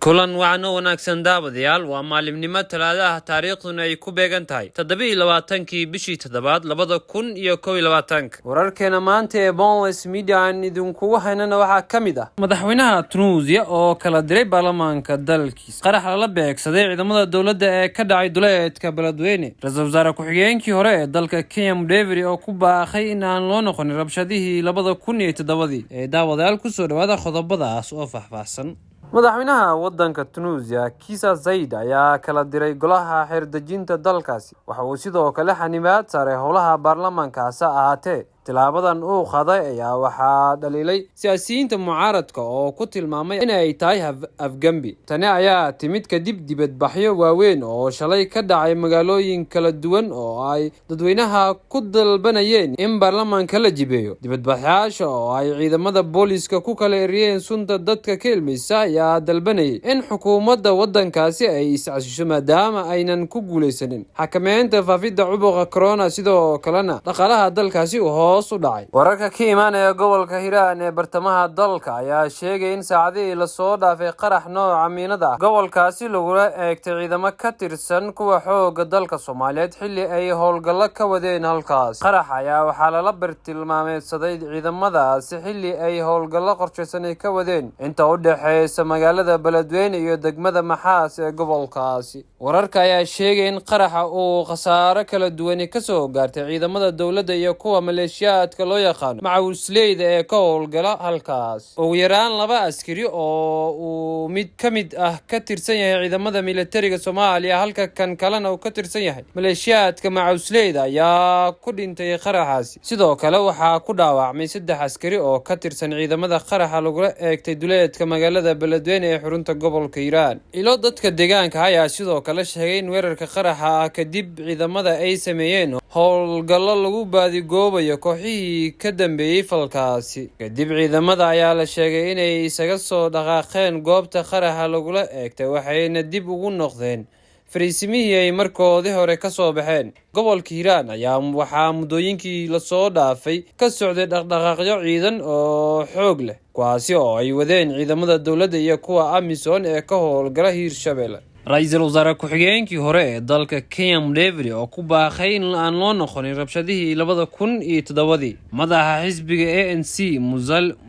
Kulan wacan oo wanaagsan, daawadayaal. Waa maalimnimo Talaadaha, taariikhduna ay ku beegan tahay 27-kii bishii toddobaad 2021-ka. Wararkeena maanta ee Bonles Media aan idinkugu haynana waxaa ka mid ah madaxweynaha Tunuusiya oo kala diray baarlamaanka dalkiisa, qarax lala beegsaday ciidamada dowladda ee ka dhacay duleedka Beledweyne, ra-iisul wasaare ku-xigeenkii hore ee dalka Kenya Mudavadi oo ku baaqay in aan loo noqonin rabshadihii 2007-dii. Ee daawadayaal, kusoo dhawaada qodobadaas oo faahfaahsan. Madaxweynaha wadanka Tunuusiya Kais Saied ayaa kala diray golaha xeerdejinta dalkaasi. Waxa uu sidoo kale xanibaad saaray howlaha baarlamaanka. Hase ahaatee, tilaabadan uu qaaday ayaa waxaa dhaliilay siyaasiyiinta mucaaradka oo ku tilmaamay in ay tahay afgembi. Tani ayaa timid kadib dibadbaxyo waaweyn oo shalay ka dhacay magaalooyin kala duwan oo ay dadweynaha ku dalbanayeen in baarlamaanka la jibeeyo. Dibadbaxyaasha oo ay ciidamada booliiska ku kala eriyeen sunta dadka ka ilmeysa ayaa dalbanayay in xukuumadda wadankaasi ay iscasisho, maadaama aynan ku guuleysanin xakameynta faafidda cudurka corona, sidoo kalena dhaqaalaha dalkaasi uu hoos u dhacay. Wararka ka imaanaya gobolka Hiiraan ee bartamaha dalka ayaa sheegay in saacadihii lasoo dhaafay qarax nooca miinada ah gobolkaasi lagula eegtay ciidamo ka tirsan kuwa xooga dalka Soomaaliyeed xilli ay howlgallo ka wadeen halkaas. Qarax ayaa waxaa lala bartilmaameedsaday ciidamadaasi xilli ay howlgallo qorshaysan ay ka wadeen inta u dhexeysa magaalada Beledweyne iyo degmada Maxaas ee gobolkaasi. Wararka ayaa sheegay in qaraxa uu khasaaro kala duwani kasoo gaartay ciidamada dowladda iyo kuwa maleeshiyaadka loo yaqaano macawisleyda ee ka howlgala halkaas. Ugu yaraan laba askari oo uu mid ka mid ah ka tirsan yahay ciidamada militariga Soomaaliya, halka kan kalena uu ka tirsan yahay maleeshiyaadka macawisleyda, ayaa ku dhintay qaraxaasi. Sidoo kale waxaa ku dhaawacmay saddex askari oo ka tirsan ciidamada qaraxa lagula eegtay duleedka magaalada Beledweyne ee xarunta gobolka Hiiraan. Ilo dadka deegaanka ayaa sidoo kale sheegay in weerarka qaraxa ah kadib ciidamada ay sameeyeen howlgallo lagu baadigoobayo kooxihii ka dambeeyey falkaasi. Kadib ciidamada ayaa la sheegay inay isaga soo dhaqaaqeen goobta qaraxa lagula eegtay, waxayna dib ugu noqdeen fariisimihii ay markoodii hore ka soo baxeen. Gobolka Hiiraan ayaa waxaa muddooyinkii lasoo dhaafay ka socday dhaqdhaqaaqyo ciidan oo xoog leh, kuwaasi oo ay wadeen ciidamada dowladda iyo kuwa AMISOM ee ka howlgala Hiirshabelle. Ra-iisul wasaare ku-xigeenkii hore ee dalka Kenya Mudavadi oo ku baaqay in aan loo noqonin rabshadihii 2007-dii. Madaxa xisbiga ANC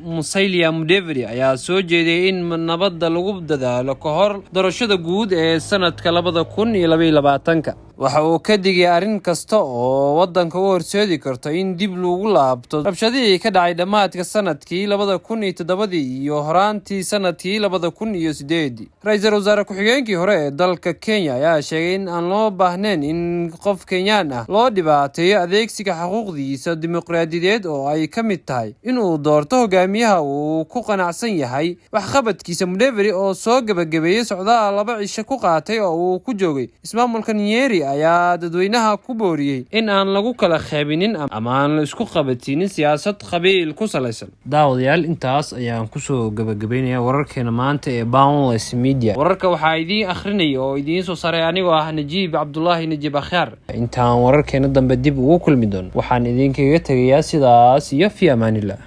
Musalia Mudavadi ayaa soo jeediyey in nabadda lagu dadaalo ka hor doorashada guud ee sanadka 2022-ka. Waxa uu ka digay arrin kasta oo wadanka u horseedi karto in dib lagu laabto rabshadihii ka dhacay dhammaadka sanadkii 2007-dii iyo horaantii sanadkii 2008-dii. Ra-iisul wasaare ku-xigeenkii hore ee dalka Kenya ayaa sheegay in aan loo baahnayn in qof Kenyaan ah loo dhibaateeyo adeegsiga xuquuqdiisa dimuqraadiyadeed, oo ay ka mid tahay inuu doorto hogaamiyaha uu ku qanacsan yahay waxqabadkiisa. Mudavadi oo soo gabagabeeyey socdaal 2 cisho ku qaatay oo uu ku joogay ismaamulka Nyeri ayaa dadweynaha ku booriyey in aan lagu kala qeybinin ama aan la isku qabatinin siyaasad qabiil ku salaysan. Daawadayaal, intaas ayaan kusoo gabagabeynaya wararkeena maanta ee Boundless Media. Wararka waxaa idiin akhrinaya oo idiin soo saaray anigoo ah Najiib Cabdulaahi Najiib Akhyaar. Intaan wararkeena dambe dib ugu kulmi doono, waxaan idinkaga tegayaa sidaas iyo fi amaanillah.